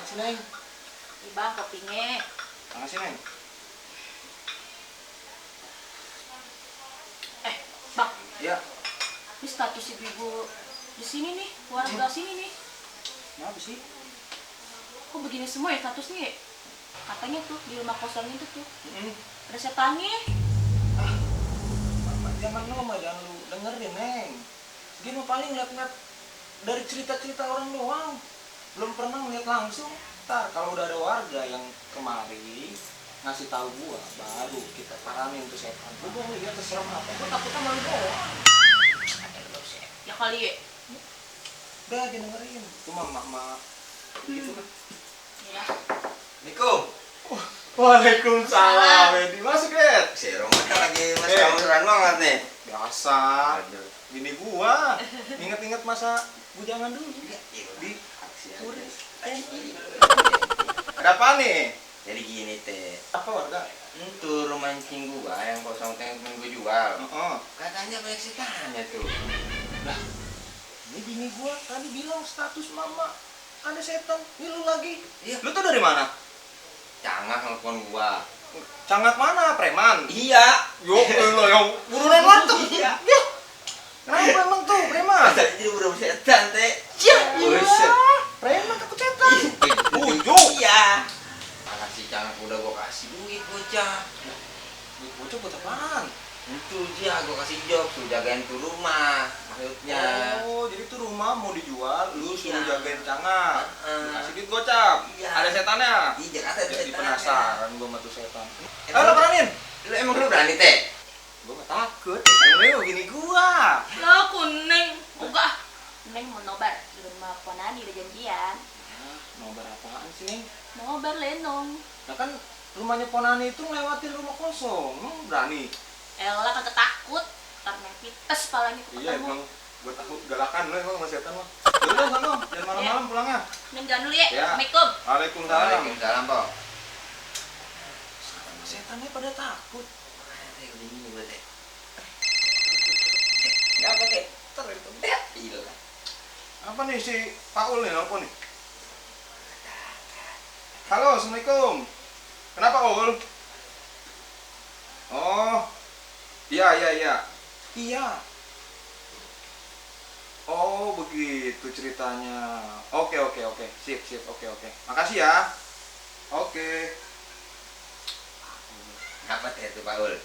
Makasih, Neng. Nih bang, kopinya. Makasih, Neng. Bang, Ya. ini status ibu di sini nih, warga sini nih. Kenapa sih? Kok begini semua ya statusnya? Katanya tuh di rumah kosong itu tuh ada setannya. Jangan lu mah, jangan lu dengerin, Neng. Dia mah paling liat-liat dari cerita-cerita orang doang. Belum pernah ngeliat langsung. Ntar kalau udah ada warga yang kemari ngasih tahu gua, baru kita paranin tuh setan. Gua belum lihat keserem apa. Gua takut sama lu doang. Ya kali ya. Udah dengerin. Itu mah mak gitu kan. Ya. Assalamualaikum. Waalaikumsalam. Edi masuk ya. Si Roman lagi mesra-mesraan banget nih. Biasa. Bini gua inget-inget masa bujangan dulu. Di Kuris. Ada apa nih? Jadi gini teh, Apa warga? itu rumah mancing gua yang kosong teh yang gua jual. Oh. Katanya banyak setannya tuh. Lah, ini bini gua tadi bilang status mama ada setan. Ini lu lagi. Iya. Lu tuh dari mana? Canggah nelfon gua. Cangat mana? Preman? Iya. Yo, lo yang burunan warteg. Iya. Yo. Kenapa emang tuh preman? Masa jadi udah setan teh? Iya. Buset. Preman takut setan. Ujung. Iya. Mana si Canggah udah gua kasih duit bocah. Duit bocah buat apaan? Itu dia gua kasih job suruh jagain tuh rumah. Maksudnya. Oh, jadi tuh rumah mau dijual, lu suruh Iya. jagain Cangat. Heeh. Kasih duit gocap. Iya. Ada setannya. Di Jakarta ada Jadi setannya. penasaran gua sama tuh setan. Emang Ayo peranin. Emang lu berani teh? Gua gak takut. Ini mau gini gua. Lah kuning. Enggak. Neng mau nobar di rumah Ponani udah janjian. Nobar apaan sih, Neng? Nobar lenong. Nah kan rumahnya Ponani itu ngelewatin rumah kosong. Berani. Elah kagak takut. Karena pites palanya Iya, ketemu. emang gua takut galakan lu emang sama setan mah. Yaudah sana, jangan malam-malam pulangnya. Neng jangan dulu ya. Ya. Assalamualaikum. Waalaikumsalam. Waalaikumsalam, Pak. Setannya pada takut. Gak pakai terlihat hilang. Apa nih si Paul nih nelfon nih? Halo, assalamualaikum. Kenapa Ul? Oh, iya. Iya. Oh, begitu ceritanya. Oke. Sip. Oke. Makasih ya. Oke. Apa teh itu Pak Ul?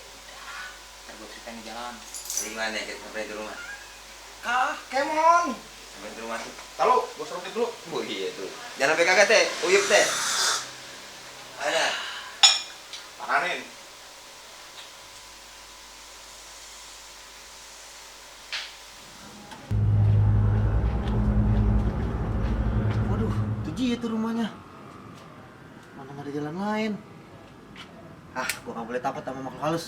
Ntar gue ceritain di jalan. Di mana kita sampai di rumah? Kemon. Sampai di rumah tuh. Tahu, gue serupin dulu. Oh iya tuh. Jangan sampai kagak teh, uyup teh. Ada. Paranin. Waduh, itu dia tuh rumahnya. Mana nggak ada jalan lain. Ah, gua nggak boleh takut sama makhluk halus.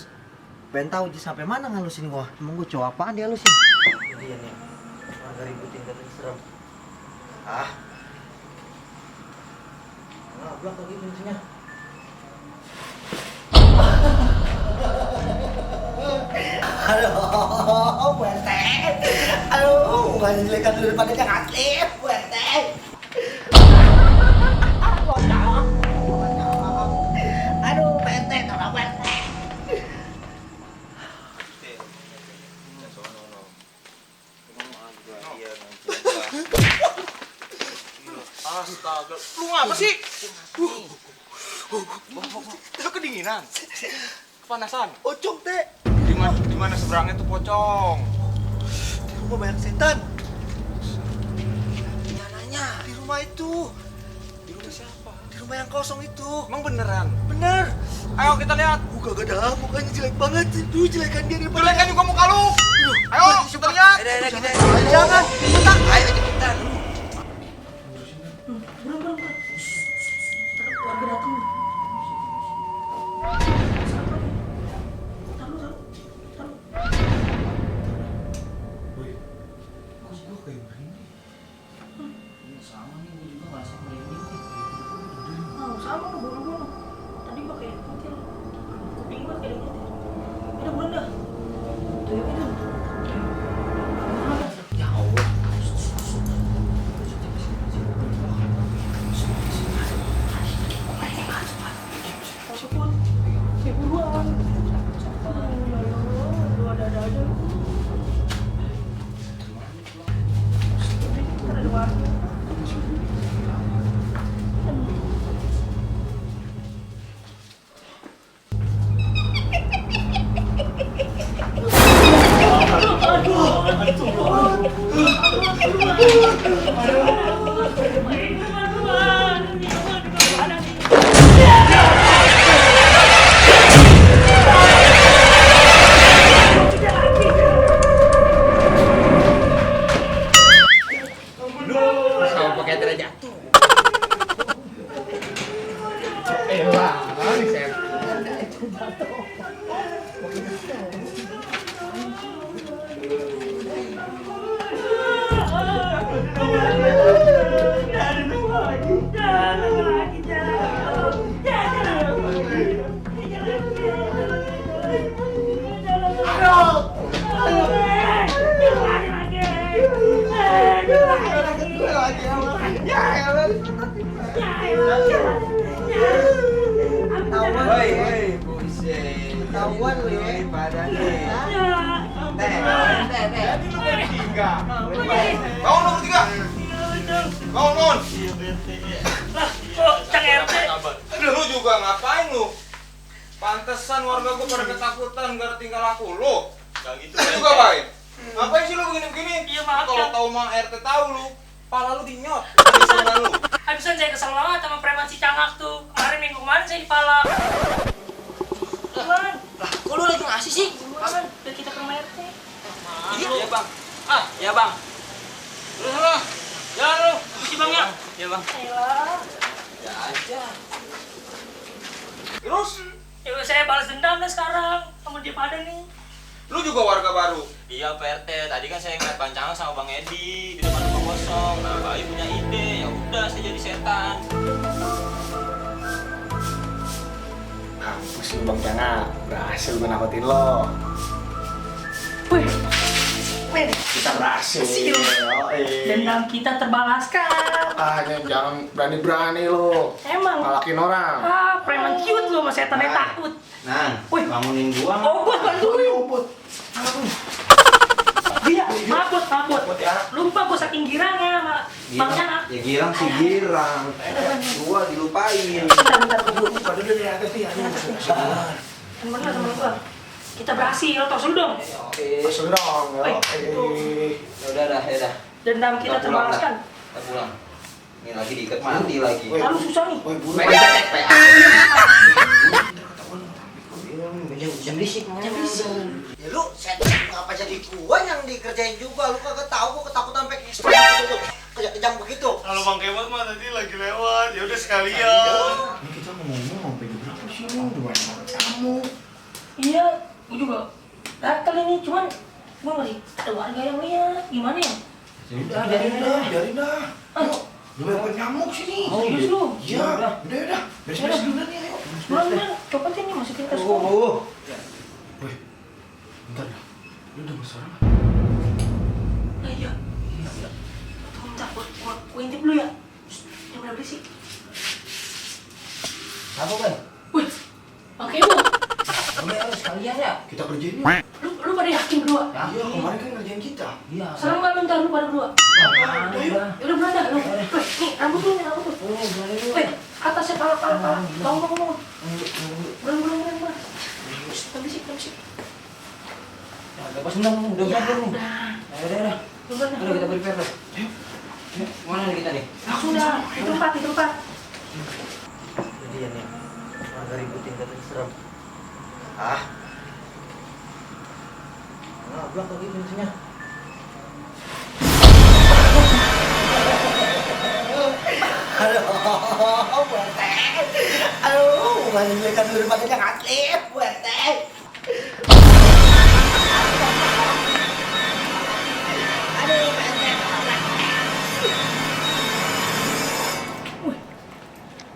Pengen tahu Ji sampai mana ngalusin gua. Emang gua cowok apaan dia halusin? Dia nih. Warga ributin katanya serem. Ah. Ngoblok lagi kuncinya. Aduh, Buente. Aduh, gak jelekan dulu daripada jangan atlip, Buente. Aduh, Buente, tolong Buente. Astaga, lu ngapa sih? Lu kedinginan? Kepanasan? Pocong, Teh. Di mana seberangnya tuh pocong? Di rumah banyak setan. Nanya. Di rumah itu. Di rumah siapa? Di rumah yang kosong itu. Emang beneran? Bener. Ayo kita lihat. Gak ada, mukanya jelek banget. Duh, jelekan dia daripada. Jelekan juga muka lu. Ayo kita lihat. Ada kita. Jangan. Cepetan. Ayo cepetan. Warga datang. Sama ke buru-buru. Tadi pakai kutil. Kuping gua kayak gitu. Udah bulan dah. Tuh ya kan. Ya Allah. Ketahuan. Woi, buset. Ketahuan lu ya. Pada nih. Teh. Jadi lu bertiga. Bangun lu bertiga. Bangun. Lah, kok Cang RT? Lu juga ngapain lu? Pantesan warga gua pada ketakutan gara tinggal aku lu. Gak gitu. Lu juga baik. Ngapain sih lu begini-begini? Iya, maaf, Kalau Kang. tahu mah RT tahu lu, pala lu dinyot. Bisa lu. Habisan saya kesel banget sama preman si Cangak tuh. Minggu kemarin saya dipalak. Man, Kok lu lagi ngasih sih? man, biar kita ke rumah RT. Iya, Bang. Ya, Bang. Lu sana. Jalan lu. Mesti Bang ya? Ya, Bang. Ayolah. Ya aja. Terus Ya udah, saya balas dendam dah sekarang sama dia pada nih. lu juga warga baru. Iya, Pak RT. Tadi kan saya ngeliat pancangan sama Bang Edi di depan rumah kosong. Nah, Bayu punya ide. Ya udah, saya jadi setan. Mampus lu Bang Canga, berhasil gue nakutin lo. Wih, men, Kita berhasil. dendam kita terbalaskan. Jangan berani-berani lo Emang. ngalakin orang. Preman cute lu sama setannya takut. Nah, Wih. bangunin gua. Oh, buat bantuin. Iya, mabut. Lupa gua saking girangnya sama Bang Cangak. Ya girang sih girang. Gua dilupain. Bentar, gua. Temen gua. Kita berhasil, tos dulu dong. Oke. Masuk dong, Wih. Ya udah. Dendam kita Kita pulang terbalaskan. Kita pulang. Ini lagi diikat mati lagi. Lalu susah nih. Pengen cetek PA. Jam berisik. Ya lu setan ngapa jadi gua yang dikerjain juga? Lu kagak tahu gua ketakutan sampai gitu. Kejang begitu. Kalau Bang Kemot mah tadi lagi lewat, ya udah sekalian. Ini kita ngomong sampai jam berapa sih lu? Udah banyak tamu. Iya, gua juga gatel ini, cuman gua ngeri ada warga yang lihat. Gimana ya? Biarin dah. Ayo, Udah banyak nyamuk sini. serius lu? Iya, udah. Beres-beres dulu nih, ayo. Bulan, copotin nih, masukin ke sekolah. Wih, bentar dah. Lu udah suara nggak? Nah, iya. Tunggu bentar, gua intip dulu ya. Yang udah berisik. Apa, Bang? Wih, oke bu. Udah sekalian ya. Kita kerjain yuk. Lu pada yakin berdua? Iya, kemarin kan ngerjain kita. Iya. Serem gak lu ntar lu pada berdua? Udah yuk. Ya udah bulan dah, lu. Wih, nih rambut lu nih, rambut lu. Wih, atasnya pala. Bangun. Bulan. Berisik. Udah pas udah belum. Udah. Udah. Bulan dah. Udah kita prepare lah. Ayo. Mana nih kita nih? Langsung dah, di tempat. Jadi ya nih, warga ributin katanya serem. Nabrak lagi pintunya. Aduh, menunjukkan dulu badannya ngatlip, buat teh.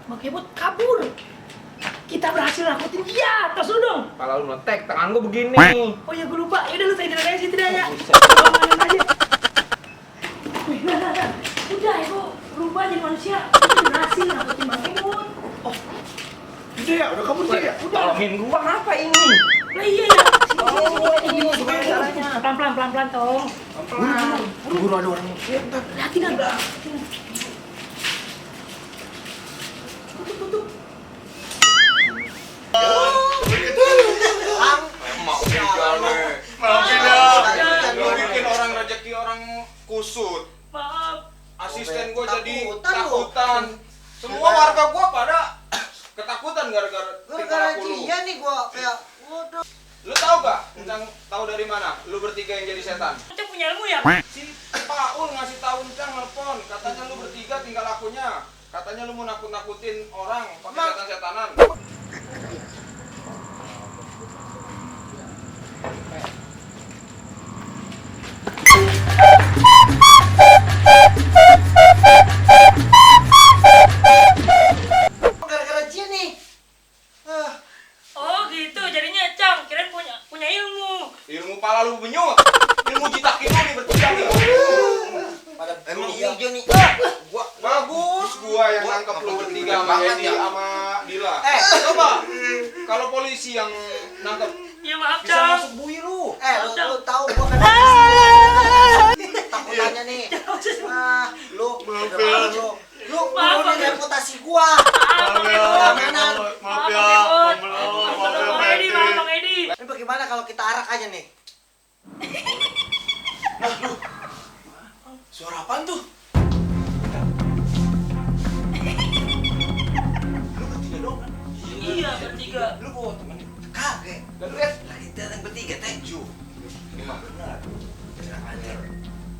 Bang Kebot kabur. Kita berhasil nakutin dia. Tos dulu dong. Pala lu netek, tangan gua begini. Oh iya, gue lupa. Yaudah lu tadi aja situ dah ya. Main aja. Wih, nah. Udah ya, gua berubah jadi manusia. Kita berhasil nakutin Bang Kebot. Udah ya, udah kabur dia ya. Tolongin gua apa ini? Nah iya ya. Sini. Gimana caranya? Pelan-pelan, Tong. Buru ada orang. Bentar. Lihatin kan. Tutup. Maafin dah. Lu bikin orang rezeki orang kusut. Maaf. Asisten gua jadi Takutan lu. takutan. Semua warga gua pada ketakutan gara-gara tingkah Gara-gara laku lu. dia nih gua kayak waduh. Lu tahu gak tentang tahu dari mana? Lu bertiga yang jadi setan. Kita punya ilmu ya? Si Paul ngasih tahu Encang nelpon, katanya lu bertiga tinggal lakunya. Katanya lu mau nakut-nakutin orang pakai setan-setanan. Gara-gara dia nih. Oh gitu, jadinya Cang, kirain punya ilmu. Ilmu pala lu benyut. Ilmu jitakin lu nih bertiga nih. Pada Emang dia. hijau nih. Bagus gua. berdua yang nangkep lu bertiga sama Banget Edi ya. sama Dila. Coba kalau polisi yang nangkep Ya maaf, bisa Cang. masuk bui lu. Lu tahu gua kan takut tanya nih. Ah, lu Maaf udah ya. malu lu. Lu Maaf, nurunin Bang. reputasi gua. Maaf ya, Mainan. maaf ya, Bang maaf ya, Bang Pak Edi, Edi. maaf Bang Edi. Ini bagaimana kalau kita arak aja nih? Suara apaan tuh? Lu bertiga doang kan? Iya, bertiga. Lu bawa temen. Kagak. Lalu lihat. Lagi datang bertiga teh. Ini mah benar. Jangan ajar.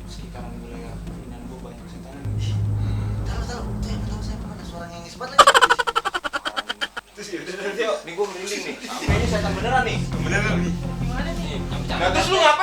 Sekitar wilayah Pinan gua banyak setan. Tahu. Saya tahu saya kemana suara ngengis banget lagi. Terus yaudah, nih gua merinding nih. Sampai ini setan beneran nih. Beneran nih. Gimana nih? Nih, yang Nah terus lu ngapain?